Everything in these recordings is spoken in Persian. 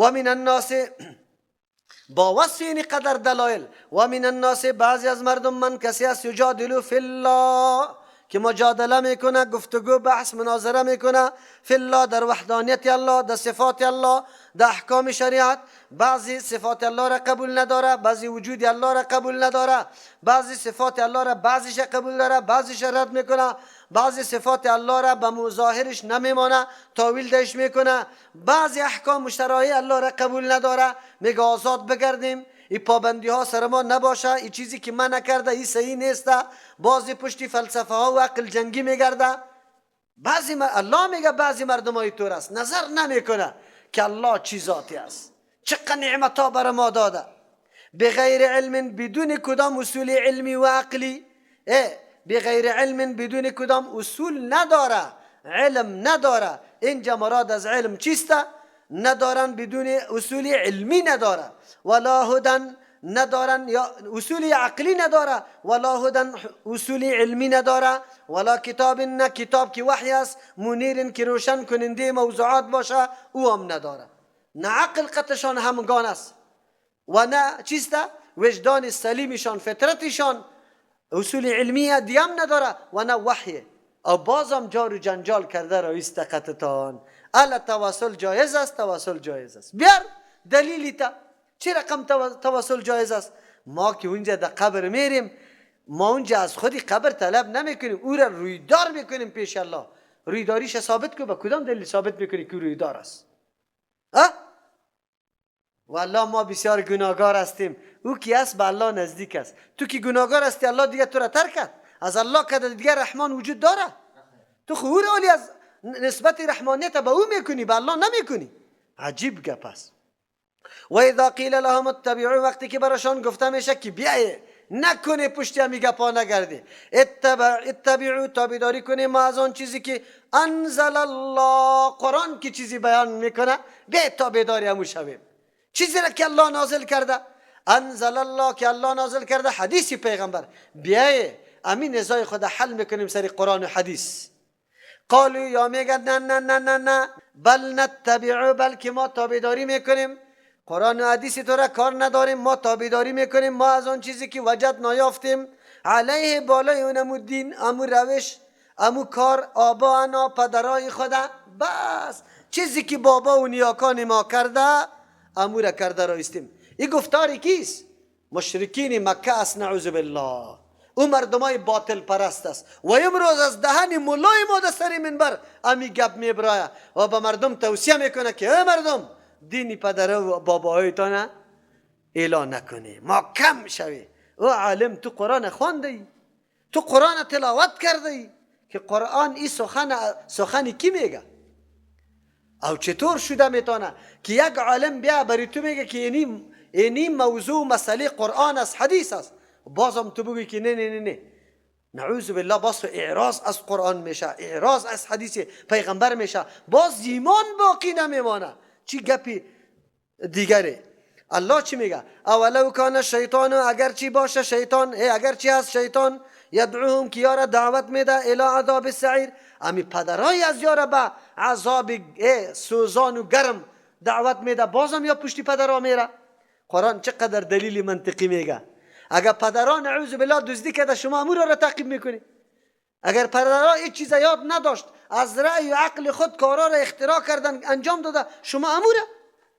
و من الناس، با وصف این قدر دلایل، و من الناس بعضی از مردم، من کسی است، یجادل فی الله که مجادله میکنه، گفتگو، بحث، مناظره میکنه، فی الله در وحدانیت الله، در صفات الله، در احکام شریعت. بعضی صفات الله را قبول نداره، بعضی وجود الله را قبول نداره، بعضی صفات الله را بعضیش قبول داره، بعضیش رد میکنه، بعضی صفات الله را به مظاهرش نمیمانه، تاویل دهش میکنه، بعضی احکام شرعی الله را قبول نداره، میگه آزاد بگردیم، این پابندی ها سر ما نباشه، این چیزی که من نکرده این صحیح نیست، بعضی پشتی فلسفه ها و عقل جنگی میگرده. بعضی الله میگه بعضی مردم های طور است، نظر نمیکنه که الله چی ذاتی است، چقدر نعمت ها بر ما داده، بغیر علم بدون کدام اصول علمی و عقلی، بغیر علم بدون کدام اصول نداره، علم نداره. اینجا مراد از علم چیست؟ ندارن بدون اصول علمی نداره، ولا هدن ندارن یا اصول عقلی نداره، ولا هدن اصول علمی نداره، ولا کتاب نه کتاب که وحی است، منیر که روشن کننده موضوعات باشه او هم نداره. نه عقل قطشان همگان است و نه چیست وجدان سلیمشان، فطرتشان، اصول علمی دیم نداره و نه وحی. او بازم جار و جنجال کرده رویست قطتان. الا توسل جایز است، توسل جایز است. بیار دلیلی تا چه رقم توسل جایز است؟ ما که اونجا در قبر میریم، ما اونجا از خودی قبر طلب نمیکنیم، او را رویدار میکنیم پیش الله. رویداریش ثابت کو، با کدام دلیل ثابت میکنی که رویدار است؟ ها؟ والله ما بسیار گناهگار هستیم. او کی است به الله نزدیک است. تو که گناهگار هستی الله دیگه تو را ترک کرد. از الله که دیگه رحمان وجود داره. تو خو او را از نسبت رحمانیت به او میکنی، به الله نمیکنی. عجیب گپ است. و اذا قیل لهم اتبعوا، وقتی که براشان گفته میشه که بیای نکنه پشتی همی گپا نگردی، اتبعوا تابعداری کنه ما از آن چیزی که انزل الله، قرآن که چیزی بیان میکنه بیای تابعداری همو شویم، چیزی را که الله نازل کرده، انزل الله که الله نازل کرده، حدیث پیغمبر، بیای امین نزاع خود حل میکنیم سر قرآن و حدیث. قالوا یا میگن نه نه نه نه نه، بل نتبع، بلکه ما تابعداری میکنیم، قرآن و حدیث تو را کار نداریم، ما تابعداری میکنیم، ما از آن چیزی که وجد نایافتیم علیه بالای اونمو دین، امو روش، امو کار، آبا پدرای خدا، بس چیزی که بابا و نیاکان ما کرده امو را کرده رایستیم. این گفتاری کیست؟ مشرکین مکه است، نعوذ بالله. او مردمای باطل پرست است و امروز از دهن مولای ما در سر منبر امی گپ میبرایه و به مردم توصیه میکنه که ای مردم دینی پدر و باباهایتان اعلان نکنی، ما کم شوی. او عالم تو قرآن خوانده ای، تو قرآن تلاوت کرده ای که قرآن ای سخن کی میگه؟ او چطور شده میتونه که یک عالم بیا بری تو میگه که اینی موضوع مسئله قرآن است، حدیث است، بازم تو بگی که نه نه نه نه، نعوذ بالله، باز اعراض از قرآن میشه، اعراض از حدیث پیغمبر میشه، باز ایمان باقی نمیمانه. چی گپی دیگره؟ الله چی میگه؟ اولو کان شیطان، اگر چی باشه شیطان، اگر چی هست شیطان، یدعوهم که یارا دعوت میده الی عذاب السعیر، امی پدرای از یارا به عذاب سوزان و گرم دعوت میده، بازم یا پشتی پدرا میره. قرآن چقدر دلیل منطقی میگه. اگر پدران نعوذ بالله دزدی کرده شما امور را تعقیب میکنی، اگر پدران هیچ چیز یاد نداشت از رأی و عقل خود کارا را اختراع کردن انجام داده، شما امور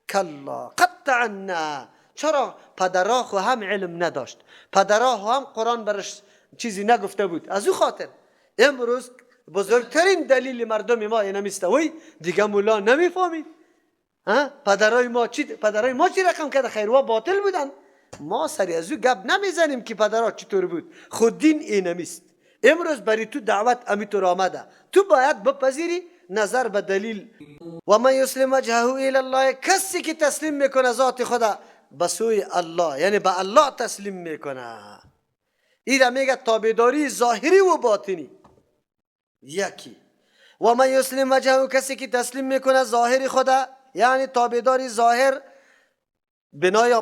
کلا قطعا. چرا؟ پدرا خو هم علم نداشت، پدرا هم قرآن برش چیزی نگفته بود. از او خاطر امروز بزرگترین دلیل مردم ما اینمیست، وی دیگه مولا نمیفهمید پدرای ما چی، پدرای ما چی رقم کرده، خیروا باطل بودن. ما سری از او گپ نمیزنیم که پدرها چطور بود، خود دین اینمیست. امروز بری تو دعوت امی تو آمده، تو باید بپذیری نظر به دلیل. و من یسلم وجهه الی الله، کسی که تسلیم میکنه ذات خدا به سوی الله، یعنی به الله تسلیم میکنه، ایره میگه تابعداری ظاهری و باطنی یکی. و من یسلم وجهه، کسی که تسلیم میکنه ظاهر خدا، یعنی تابعداری ظاهر،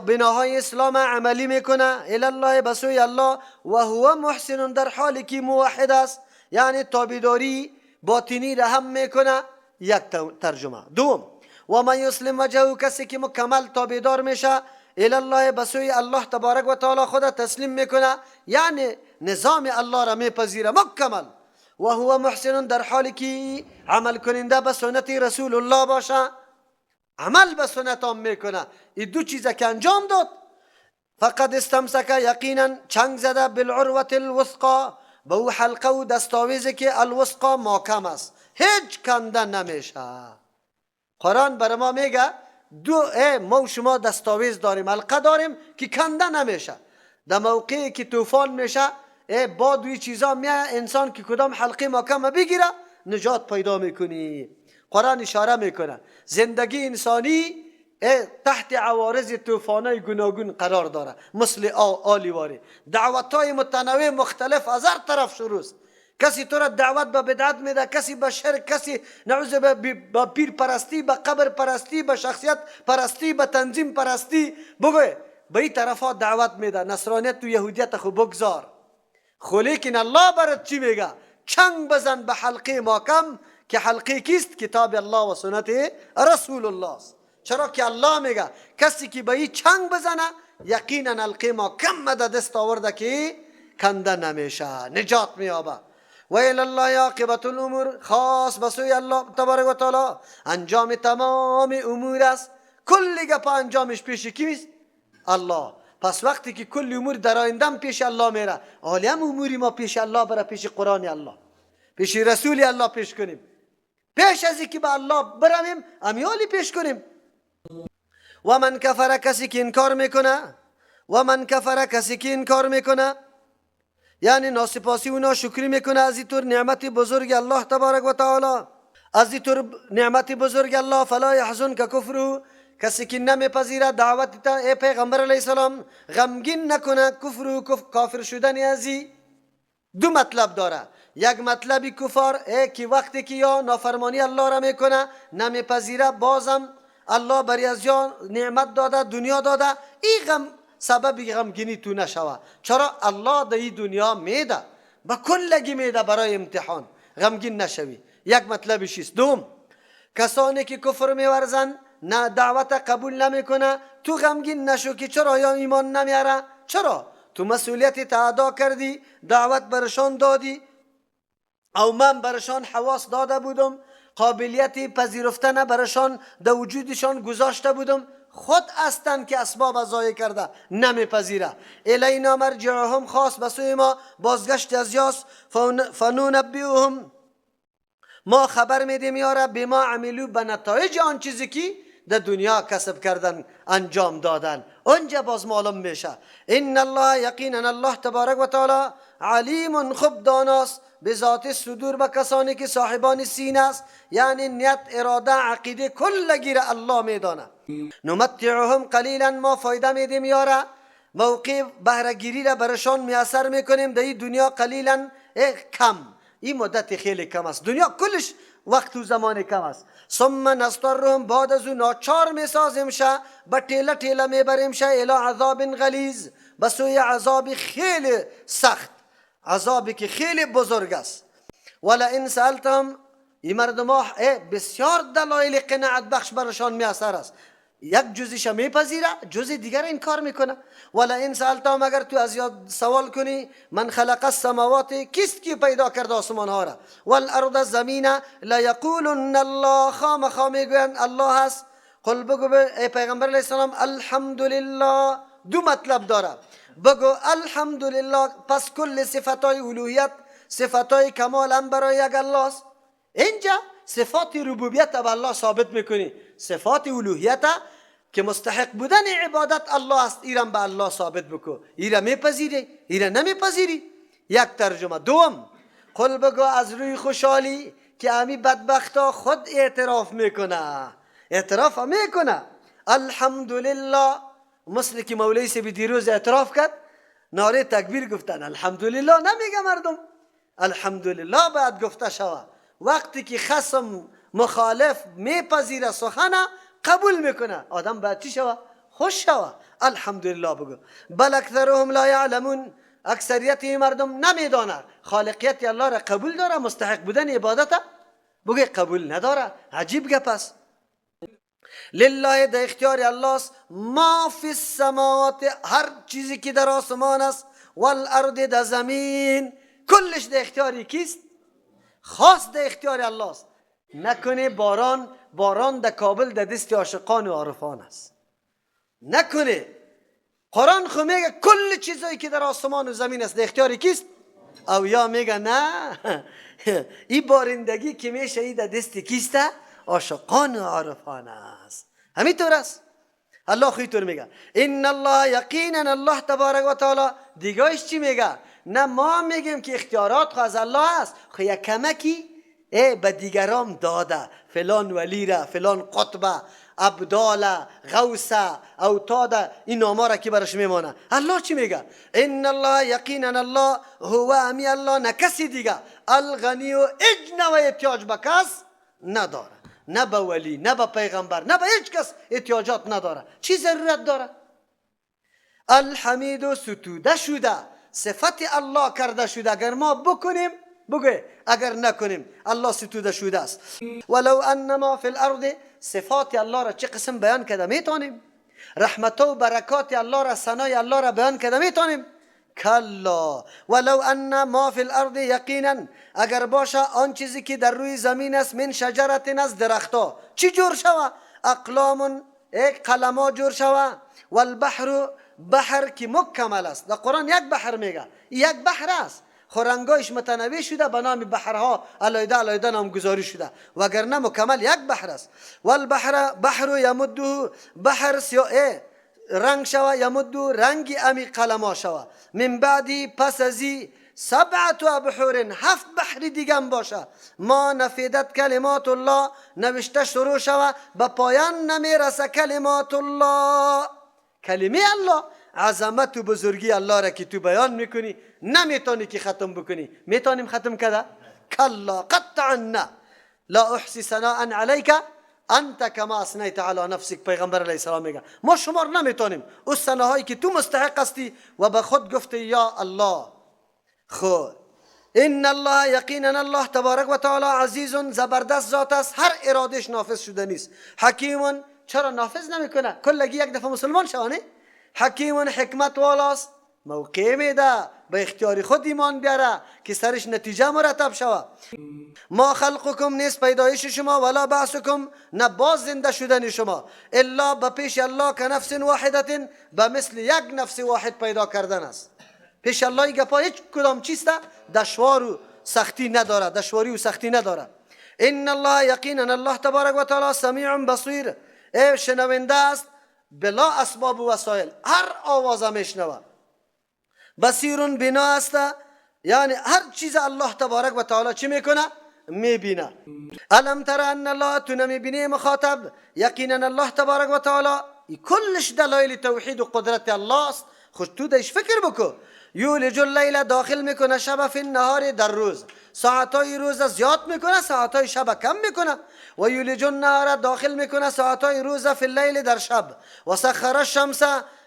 بناهای اسلام عملی میکنه، الی الله به سوی الله، و هو محسن، در حالی که موحد است، یعنی تابعداری باطنی را هم میکنه. یک ترجمه. دوم، و من یسلم وجهه، کسی که مکمل تابعدار میشه، الی الله، به سوی الله تبارک و تعالی خود تسلیم میکنه، یعنی نظام الله را میپذیره مکمل، و هو محسن، در حالی که عمل کننده به سنت رسول الله باشه، عمل به سنت هم میکنه. این دو چیزه که انجام داد، فقد استمسک، یقینا چنگ زده، بالعروة الوثقا، به او حلقه و دستاویزی که الوثقا ماکم است، هیچ کنده نمیشه. قرآن برای ما میگه دو ما و شما دستاویز داریم، حلقه داریم که کنده نمیشه. در موقعی که طوفان میشه، باد و چیزا میه، انسان که کدام حلقه ماکم بگیره نجات پیدا میکنی. قرآن اشاره میکنه زندگی انسانی تحت عوارض طوفانای گوناگون قرار داره، مثل آلیواری، دعوتای متنوع مختلف از هر طرف شروع است. کسی تو را دعوت به بدعت میده، کسی به شرک، کسی نعوذ به پیر پرستی، به قبر پرستی، به شخصیت پرستی، به تنظیم پرستی، بگو به این طرفا دعوت میده. نصرانیت و یهودیت خو بگذار، خو لیکن الله برات چی میگه؟ چنگ بزن به حلقه ماکم، که حلقه کیست؟ کتاب الله و سنت رسول الله است. چرا که الله میگه کسی که به این چنگ بزنه یقینا حلقه ماکم ده دست آورده که کنده نمیشه، نجات میابه. و الی الله عاقبت الامور، خاص به سوی الله تبارک و تعالی انجام تمام امور است. کل گپ انجامش پیش کیست؟ الله. پس وقتی که کل امور در آیندم پیش الله میره، حالی هم اموری ما پیش الله بره، پیش قرآن الله، پیش رسول الله پیش کنیم. پیش از اینکه به الله برویم امیالی پیش کنیم. و من کفر، کسی که انکار میکنه، و من کفر، کسی که انکار میکنه، یعنی ناسپاسی و ناشکری میکنه از اینطور نعمت بزرگ الله تبارک و تعالی، از اینطور نعمت بزرگ الله، فلا یحزنک کفره، کسی که نمیپذیره دعوت تا ای پیغمبر علیه السلام، غمگین نکنه کفر و کافر شدن ازی. دو مطلب داره. یک مطلب کفار ای که وقتی که یا نافرمانی الله را میکنه نمیپذیره، بازم الله بری از یا نعمت داده، دنیا داده، ای غم سبب غمگینی تو نشوه. چرا؟ الله در این دنیا میده، به کلگی میده برای امتحان، غمگین نشوی. یک مطلبش است. دوم، کسانی که کفر میورزن، نه دعوت قبول نمیکنه، تو غمگین نشو که چرا یا ایمان نمیاره. چرا؟ تو مسئولیت ادا کردی، دعوت برشان دادی، او من برشان حواس داده بودم، قابلیت پذیرفتن برشان در وجودشان گذاشته بودم، خود هستند که اسباب ضایع کرده نمیپذیره. الینا مرجعهم، خاص به سوی ما بازگشت از یاس، فننبئهم، ما خبر میدیم یاره، بما عملو، به نتایج آن چیزی که در دنیا کسب کردن انجام دادن، اونجا باز معلوم میشه. ان الله، یقینا الله تبارک و تعالی علیم، خوب داناست، به ذات صدور، به کسانی که صاحبان سینه است، یعنی نیت، اراده، عقیده کل گیر الله میدانه. نمتعهم قلیلا، ما فایده میدیم یاره، موقع بهرهگیری را برشان میسر میکنیم در این دنیا، قلیلا کم، این مدت خیلی کم است، دنیا کلش وقت و زمان کم است. ثم نضطرهم، بعد از او ناچار میسازیم شه، به تیله تیله میبریم شه، الی عذاب غلیظ، به سوی عذاب خیلی سخت، عذابی که خیلی بزرگ است. ولئن سألتهم، این مردم ها بسیار دلایل قناعت بخش برشان میسر است، یک جزیش میپذیره، جزء دیگر انکار میکنه. ولئن سألتهم، اگر تو از یاد سوال کنی، من خلق السماوات، کیست که پیدا کرد آسمان ها را، والارض زمین، لیقولن الله، خامخا میگویند الله هست. قل، بگو ای پیغمبر علیه السلام، الحمدلله. دو مطلب داره. بگو الحمدلله، پس کل صفتای الوهیت، صفتای کمال هم برای یک الله است. اینجا صفات ربوبیت به الله ثابت میکنی، صفات الوهیت که مستحق بودن عبادت الله است، ایرم به الله ثابت بکو. ایره میپذیری، ایره نمیپذیری. یک ترجمه. دوم، قل، بگو از روی خوشحالی که امی بدبختا خود اعتراف میکنه، اعتراف میکنه، الحمدلله، مثل که مولوی صاحب دیروز اعتراف کرد، نعره تکبیر گفتن، الحمدلله نمیگه مردم، الحمدلله باید گفته شوه. وقتی که خصم مخالف میپذیره سخنه قبول میکنه، آدم باید چی شوه؟ خوش شوه، الحمدلله بگو. بل اکثرهم لا یعلمون، اکثریت مردم نمیدانه خالقیت الله را قبول داره، مستحق بودن عبادت بگه قبول نداره. عجیب گپ است. لله در اختیار الله است، ما فی السماوات هر چیزی که در آسمان است، والارض در زمین، کلش در اختیار کیست؟ خاص در اختیار الله است. نکنه باران در کابل در دست عاشقان و عارفان است. نکنه قرآن خو میگه کل چیزایی که در آسمان و زمین است در اختیار کیست؟ او یا میگه نه، این بارندگی که میشه ای در دست کیست؟ عاشقان و عارفان است. همینطور است. الله خو اینطور میگه ان الله یقینا الله تبارک و تعالی. دیگهش چی میگه؟ نه ما میگیم که اختیارات خو از الله است، خو یک کمکی به دیگرام داده، فلان ولی را، فلان قطبه، ابدال، غوث، اوتاد، این نام‌ها را که برش میمانه. الله چی میگه؟ ان الله یقینا الله هو امی الله، نه کسی دیگه، الغنی و هیچ نوع احتیاج به کس نداره، نه به ولی، نه به پیغمبر، نه به هیچ کس احتیاجات نداره. چی ضرورت داره؟ الحمید ستوده شده، صفت الله کرده شده. اگر ما بکنیم بگه، اگر نکنیم الله ستوده شده است. ولو ان ما فی الارض، صفات الله را چه قسم بیان کرده میتونیم؟ رحمت و برکات الله را، ثنای الله را بیان کرده میتونیم؟ کلا. ولو ان ما فی الارض یقینا، اگر باشه آن چیزی که در روی زمین است، من شجرت از درختا، چی جور شوه؟ اقلام، یک قلما جور شوه. والبحر، بحر که مکمل است، در قرآن یک بحر میگه، یک بحر است، خو رنگایش متنوع شده، به نام بحرها علیده علیده نامگذاری شده، وگرنه مکمل یک بحر است. والبحر بحر یمده، بحر رنگ شوه، یمده رنگ امی قلما شوه. من بعدی پس ازی سبعت ابحر، هفت بحر دیگه باشه. ما نفیدت کلمات الله، نوشته شروع شوه، به پایان نمیرسه کلمات الله، کلمه الله، عظمت و بزرگی الله را که تو بیان میکنی نمیتونی که ختم بکنی. میتونیم ختم کده؟ کلا قطعا نه. لا احصی ثناء علیک انت کما اثنیت علی نفسک. پیغمبر علیه السلام میگه ما شما را نمیتونیم او ثناهایی که تو مستحق هستی و به خود گفتی یا الله. خود ان الله یقینا الله تبارک و تعالی عزیز زبردست ذات است، هر ارادهش نافذ شده نیست. حکیم، چرا نافذ نمیکنه؟ کلگی یک دفعه مسلمان شوانه. حکیم حکمت والاست، موقع میده به اختیار خود ایمان بیاره که سرش نتیجه مرتب شوه. ما خلقکم، نیست پیدایش شما، ولا بعثکم، نه باز زنده شدن شما، الا به پیش الله که نفس واحدت، به مثل یک نفس واحد پیدا کردن است. پیش الله گپا هیچ کدام چیست دشوار و سختی نداره، دشواری و سختی نداره. ان الله یقینا الله تبارک و تعالی سمیع بصیر، ای شنونده است بلا اسباب و وسایل، هر آواز میشنوه. بصیر بینا است، یعنی هر چیز الله تبارک و تعالی چی میکنه؟ میبینه. الم تر ان الله، تو نمیبینی مخاطب، یقینا الله تبارک و تعالی کلش دلایل توحید و قدرت الله است. خوش تو دیش فکر بکو. یولج اللیل، داخل میکنه شب، فی النهار در روز، ساعتای روز زیاد میکنه، ساعتای شب کم میکنه. و یولج النهار، داخل میکنه ساعتای روز، فی اللیل در شب. و سخر الشمس،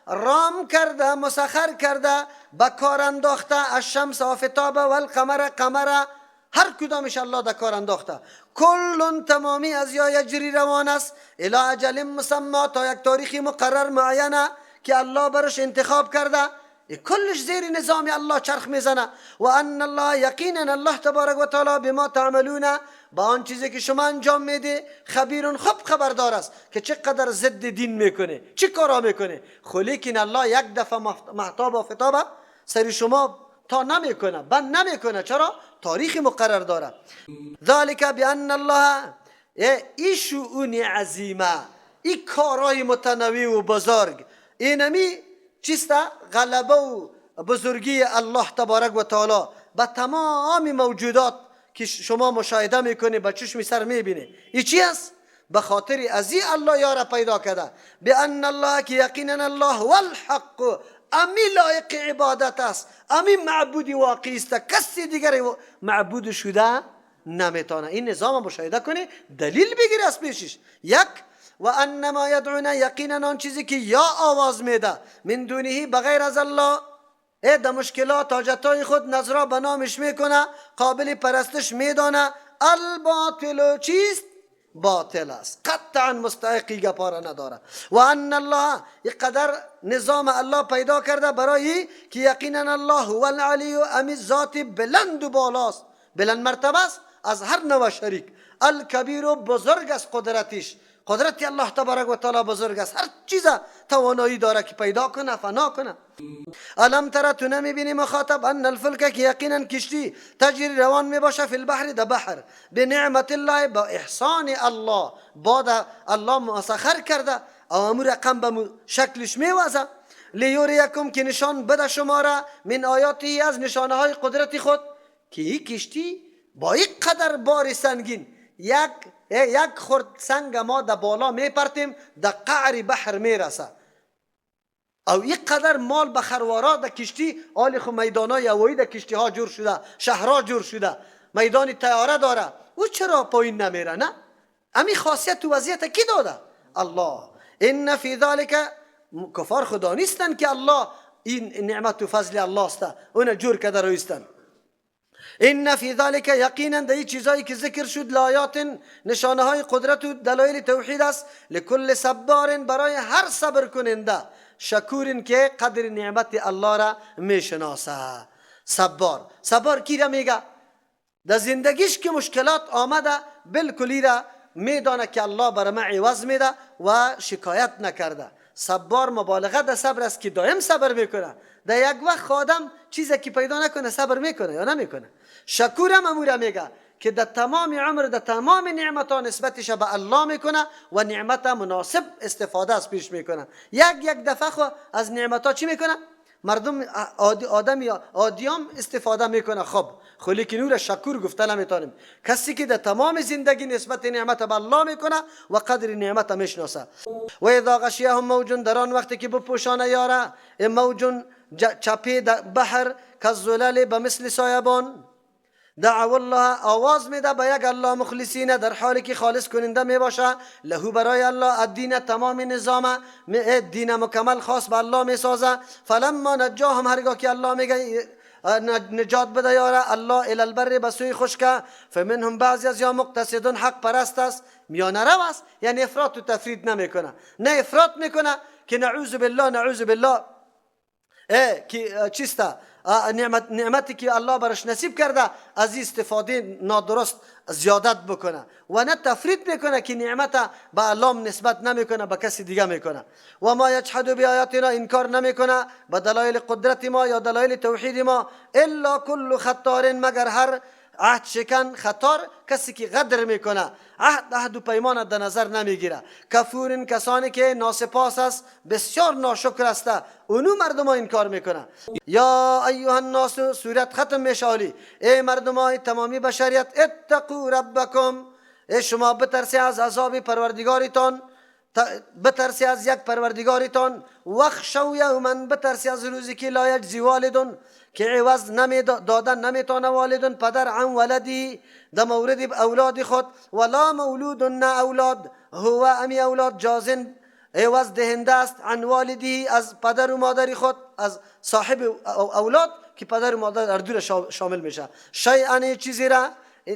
رام کرده، مسخر کرده، به کار انداخته، الشمس آفتاب، والقمر قمر، هر کدامش الله در کار انداخته. کل تمامی از یا یجری روان است، الی اجل مسمی، تا یک تاریخی مقرر معینه که الله برش انتخاب کرده. کلش زیر نظام الله چرخ میزنه. و ان الله یقینا الله تبارک و تعالی بما تعملون، با آن چیزی که شما انجام میده خبیرون، خوب خبردار است که چقدر ضد دین میکنه، چه کارا میکنه. خو لیکن الله یک دفعه مهتاب و فتاب سر شما تا نمیکنه، بند نمیکنه. چرا؟ تاریخ مقرر داره. ذالک بان الله، ای شؤون عظیمه، ای کارهای متنوع و بزرگ، اینمی چیست؟ غلبه و بزرگی الله تبارک و تعالی به تمام موجودات که شما مشاهده میکنی، به چشم سر میبینی. ای چی است؟ به خاطر ازی الله یاره پیدا کرده. بان الله، که یقینا الله هو الحق، امی لایق عبادت است، امی معبود واقعی است، کسی دیگر معبود شده نمیتونه. این نظام مشاهده کنی، دلیل بگیری از پیشش. یک، و انما یدعون، یقینا آن چیزی که یا آواز میده، من دونه بغیر از الله، ای در مشکلات حاجتای خود نظرا به نامش میکنه، قابل پرستش میدانه. الباطل چیست؟ باطل است، قطعا مستحقی گپا را نداره. و ان الله، قدر نظام الله پیدا کرده برای که یقینا الله هو العلی، امی ذات بلند و بالاست، بلند مرتبه است از هر نوع شریک، الکبیر و بزرگ است قدرتش، قدرت الله تبارک و تعالی بزرگ است، هر چیز توانایی داره که پیدا کنه فنا کنه. الم تر، تو نمیبینی مخاطب، ان الفلک که یقینا کشتی تجری روان میباشه فی البحر در بحر، بنعمت الله با احسان الله، باد الله مسخر کرده او امو رقم به شکلش میوازه، لیوریکم که نشان بده شما را، من آیاتی از نشانه های قدرت خود، که این کشتی با یک قدر بار سنگین، یک خرد سنگ ما در بالا میپرتیم در قعر بحر میرسه، او یک قدر مال به خروارا در کشتی، آلی خو میدانای هوایی در کشتی ها جور شده، شهرها جور شده، میدان طیاره داره، او چرا پایین نمیره؟ نه، امی خاصیت و وضعیت کی داده؟ الله. ان فی ذلک، کفار خدا نیستن که الله این نعمت و فضل الله است اون جور کرده رویستن. ان فی ذلک، یقینا در این چیزایی که ذکر شد، لآیات نشانه های قدرت و دلایل توحید است، لکل صبار برای هر صبر کننده، شکور که قدر نعمت الله را میشناسه. صبار، صبار کی را میگه؟ در زندگیش که مشکلات آمده بالکلی را میدانه که الله بر ما عوض میده و شکایت نکرده. صبار مبالغه در صبر است که دائم صبر میکنه، در یک وقت آدم چیزی که پیدا نکنه صبر میکنه یا نمیکنه. شکور هم امورا میگه که در تمام عمر در تمام نعمت ها نسبتش به الله میکنه و نعمت مناسب استفاده از پیش میکنه. یک یک دفعه خو از نعمت ها چی میکنه؟ مردم آدم یا عادیام استفاده میکنه. خب خلی که نور شکور گفته نمیتونیم، کسی که در تمام زندگی نسبت نعمت به الله میکنه و قدر نعمت میشناسه. و اذا غشیهم موج، در آن وقتی که بپوشانه یاره موج چپی در بحر، کالظلال به مثل سایبان، دعوا الله آواز میده به یک الله، مخلصین در حالی که خالص کننده میباشه، لهو برای الله الدین تمام نظام دین مکمل خاص به الله میسازه. فلما نجاهم، هرگاه که الله میگه نجات بده یاره الله، الی البر به سوی خشکه، فمنهم بعضی از یا مقتصدون حق پرست است، میانه رو است، یعنی افراط و تفرید نمیکنه، نه افراط میکنه که نعوذ بالله نعوذ بالله که چیسته نعمتی که الله برش نصیب کرده از استفاده نادرست زیادت بکنه، و نه تفرید میکنه که نعمت به الله نسبت نمیکنه به کسی دیگه میکنه. و ما یجحد بیایاتنا، انکار نمیکنه به دلایل قدرت ما یا دلایل توحید ما، الا کل خطار، مگر هر عهد شکن، خطار کسی که غدر میکنه، عهد و پیمان در نظر نمیگیره، کفور کسانی که ناسپاس است، بسیار ناشکر است، اونو مردم ها انکار میکنه. یا ایها الناس، سورت ختم میشه. ای مردم های تمامی بشریت، اتقوا ربکم، ای شما بترسی از عذاب پروردگارتان، بترسی از یک پروردگارتان، واخشوا یوما، بترسی از روزی که لا یجزی والد، که عوض نمی دادن نمیتونه والدون پدر عن ولدی در مورد اولاد خود، ولا مولود نه اولاد، هو امی اولاد جازن عوض دهنده است عن والدی از پدر و مادر خود، از صاحب اولاد که پدر و مادر هر دو شامل میشه. شیئا چیزی را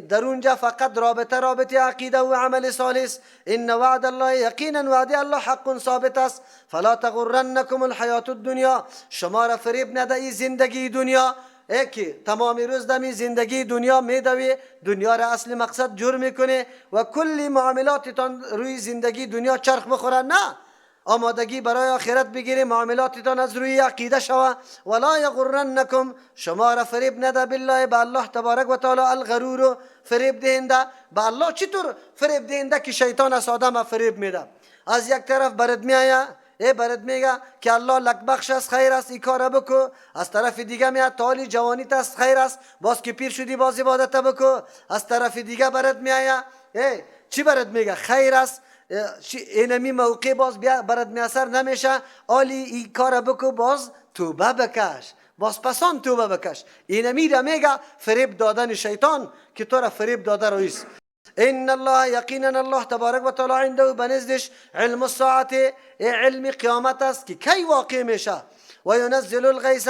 در اونجا فقط رابطه عقیده و عمل صالح. ان وعد الله، یقینا وعده الله حق ثابت است. فلا تغرنکم الحیات الدنیا، شما را فریب نده ای زندگی دنیا، ای که تمام روز دمی زندگی دنیا میدوی، دنیا را اصل مقصد جور میکنه و کلی معاملاتتان روی زندگی دنیا چرخ بخوره. نه، آمادگی برای آخرت بگیری، معاملاتتان از روی عقیده شوه. ولا یغرنکم، شما را فریب نده بالله به الله تبارک و تعالی الغرور فریب دهنده. به الله چطور فریب دهنده که شیطان از آدم فریب میده؟ از یک طرف برد میآید، ای برد میگه که الله لک بخش است، خیر است، این کار بکو. از طرف دیگه میاد تالی جوانیت است، خیر است، باز که پیر شدی باز عبادت بکو. از طرف دیگه برد میآید، ای چی برد میگه؟ خیر است، اینمی موقع باز برد میسر نمیشه، آلی این کار بکو، باز توبه بکش، باز پسان توبه بکش. اینمی را میگه فریب دادن شیطان که تو را فریب داده رویست. ان الله، یقینا الله تبارک و تعالی عنده بنزدش علم الساعت، علم قیامت است که کی واقع میشه. و ینزل الغیث،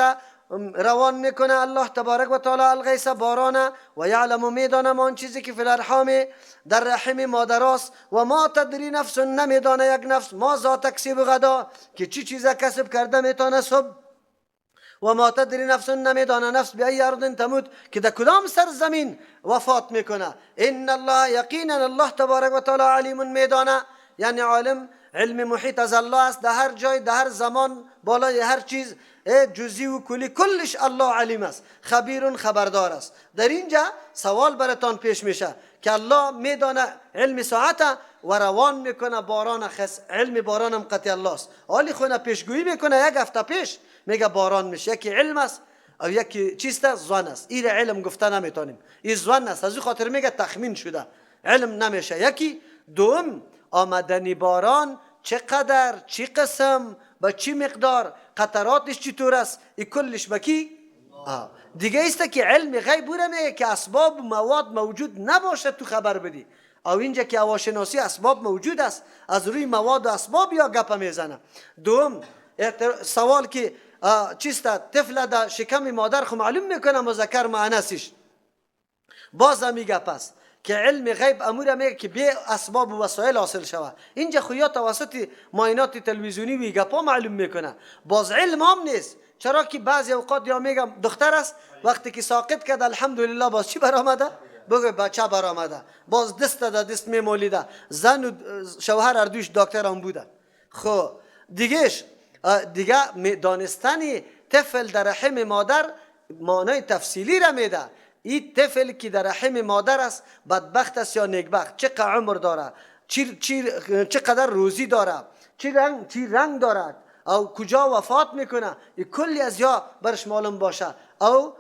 روان میکنه الله تبارک و تعالی الغیث باران، و یعلم میدانم آن چیزی که فی الارحام در رحم مادر است، و ما تدری نفس نمیدانه یک نفس ماذا تکسب غدا که چی چیز کسب کرده میتونه صبح، و ما تدری نفس نمیدانه نفس بای ارض تموت که در کدام سرزمین وفات میکنه. ان الله یقینا الله تبارک و تعالی علیم میدانه، یعنی عالم علم محیط از الله است، در هر جای در هر زمان بالای هر چیز جزئی و کلی کلش الله علیم است، خبیر خبردار است. در اینجا سوال براتان پیش میشه که الله میدانه علم ساعت و روان میکنه باران، خس علم باران هم قطع الله است. حالی خونه پیشگویی میکنه یک هفته پیش میگه باران میشه، یکی علم است او یکی چیست ظن است. این علم گفته نمیتونیم، این ظن است، از این خاطر میگه تخمین شده، علم نمیشه. یکی دوم آمدنی باران چقدر، چی قسم، با چی مقدار، قطراتش چطور است، این کلش با کی؟ دیگه است که علم غیب او میگه که اسباب مواد موجود نباشه تو خبر بدی. او اینجا که هواشناسی اسباب موجود است، از روی مواد و اسباب یا گپ میزنه. دوم سوال که چیست طفل در شکم مادر خو معلوم میکنه مذکر مؤنثش، باز هم گپ است که علم غیب امور میگه که بی اسباب و وسایل حاصل شوه. اینجا خو یا توسط معاینات تلویزیونی و گپا معلوم میکنه، باز علم هم نیست. چرا که بعضی اوقات یا میگم دختر است، وقتی که ساقط کرد الحمدلله باز چی برآمده؟ بگو بچه برآمده، باز دست در دست میمولیده، زن و شوهر اردوش دکتر هم بوده. خب دیگهش دیگه دانستن طفل در رحم مادر معنای تفصیلی را میده. این طفل که در رحم مادر است بدبخت است یا نیکبخت، چقدر عمر داره، چقدر روزی داره، چی رنگ داره، او کجا وفات میکنه، این کلی از یا برش معلوم باشه. او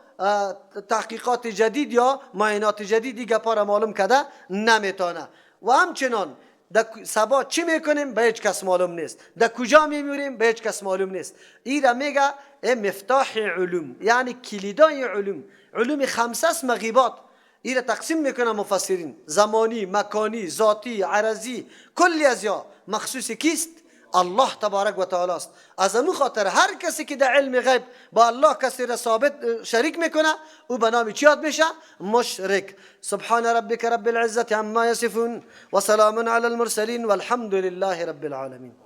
تحقیقات جدید یا معاینات جدید دیگه پا را معلوم کرده نمیتونه. و همچنان در سبا چی میکنیم به هیچ کس معلوم نیست، در کجا میمیریم به هیچ کس معلوم نیست. این را میگه مفتاح علوم، یعنی کلیدای علوم. علوم خمسه است مغیبات، این را تقسیم میکنه مفسرین، زمانی، مکانی، ذاتی، عرضی، کلی از یا مخصوص کیست؟ الله تبارک و تعالی است. از امو خاطر هر کسی که در علم غیب با الله کسی را ثابت شریک میکنه او به نام چی یاد میشه؟ مشرک. سبحان ربک رب العزة عما یصفون و سلام علی المرسلین والحمد لله رب العالمین.